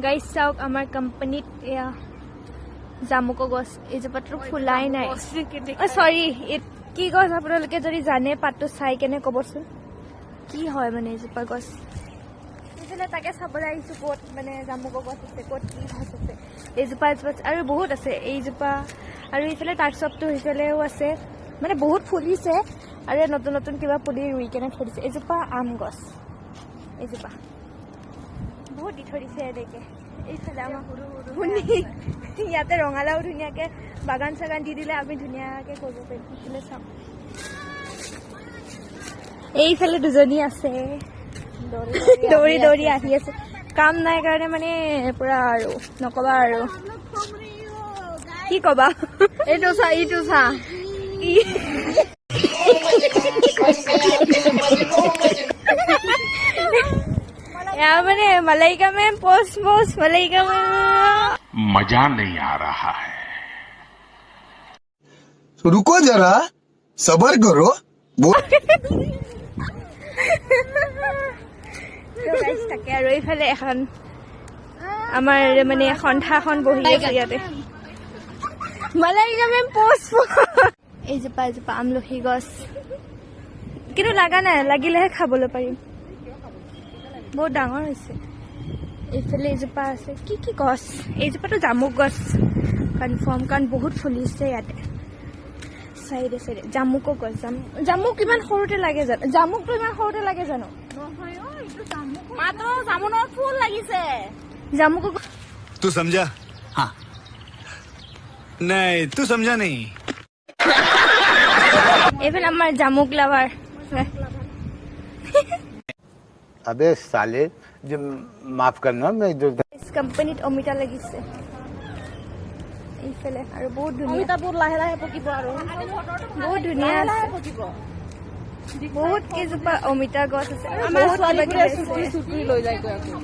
Guys, চাওক, আমাৰ কোম্পানীত এয়া জামুকৰ গছ। এইজোপাতো ফুলাই নাই। চৰি, কি গছ আপোনালোকে যদি জানে, পাতটো চাই কেনে ক'বচোন কি হয়। মানে এইজোপা গছ এইফালে, তাকে চাবলৈ আহিছো, ক'ত মানে জামুকৰ গছ আছে, ক'ত কি গছ আছে। এইজোপা, এজোপা আৰু বহুত আছে। এইজোপা আৰু এইফালে টাৰ্চপটো সেইফালেও আছে। মানে বহুত ফুলিছে আৰু ইয়াত নতুন নতুন কিবা পুলি ৰুই কেনে থৈ দিছে। এইজোপা আম গছ, এইজোপা বহুত দি থৈ দিছে এনেকে। এইফালে আমাৰ শুনি ইয়াতে ৰঙালাও ধুনীয়াকে বাগান চাগান দি দিলে আমি ধুনীয়াকে কৰিব পাৰিম। এইফালে চাওক, এইফালে দুজনী আছে, দৌৰি দৌৰি আহি আছে। কাম নাই কাৰণে মানে পুৰা আৰু নকবা আৰু কি কবা। এইটো চা, এইটো চা। ই। এয়া মানে Malaika ma'am, pause pause, Malaika ma'am. मजा नहीं आ रहा है। तो रुको जरा, सबर करो, वो তো guys, তাকে আৰু এইফালে এখন আমাৰ মানে সন্থাখন বহি আছে ইয়াতে। Malaika ma'am, pose. এইজোপা, এজোপা আমলখি গছ, কিন্তু লগা নাই, লাগিলেহে খাবলৈ পাৰিম। বহুত ডাঙৰ হৈছে। এইফালে এজোপা আছে। কি কি গছ! এইজোপাটো জামুক গছ কনফাৰ্ম, কাৰণ বহুত ফুলিছে। ইয়াতে চাইডে চাইডে জামুকৰ গছ। জামুক ইমান সৰুতে লাগে জানো? জামুকটো ইমান সৰুতে লাগে জানো? মাত্ৰ জামুনৰ ফুল লাগিছে। জামুকৰ तू समझा? हाँ, नहीं, तू समझा नहीं। এইফালে আমাৰ জামুক লাভাৰ। अबे साले, जो माफ करना, मैं इधर কোম্পানীত অমিতা লাগিছে এইফালে আৰু বহুত ধুনীয়া। অমিতাবোৰ লাহে লাহে পকিব আৰু। বহুত ধুনীয়া লাহে লাহে আছে। পকিব। বহুত কেইজোপা অমিতা গছ আছে আৰু আমাৰ বহুত কিবা ছোৱালীবোৰে কিবি চুটি আছে। চুটি লৈ যায়গৈ আকৌ।